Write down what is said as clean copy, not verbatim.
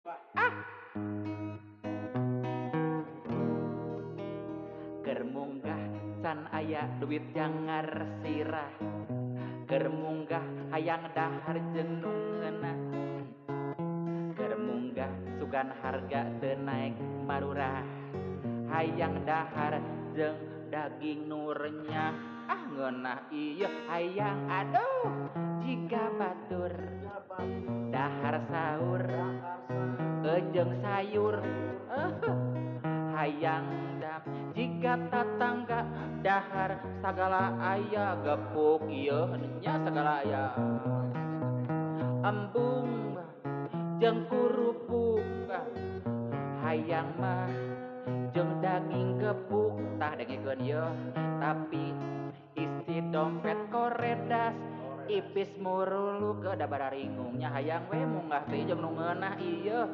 Ah, keur munggah can aya duit jangar sirah, keur munggah hayang dahar jeung nu ngeunah, keur munggah sugan harga teu naek marurah, hayang dahar jeung daging nu renyah. Ah, ngeunah ieu hayang, aduh, jiga batur dahar sahur jeung sayur. Hayang dap jika tatangga dahar sagala aya gepuk ieu nya sagala aya embung jeung kerupuk. Hayang mah jeung daging gepuk, tah dengekeun ieu, tapi isi dompet koredas ipis muruluk da bararingungnya. Hayang we munggah teh jeung nu ngeunah ieu.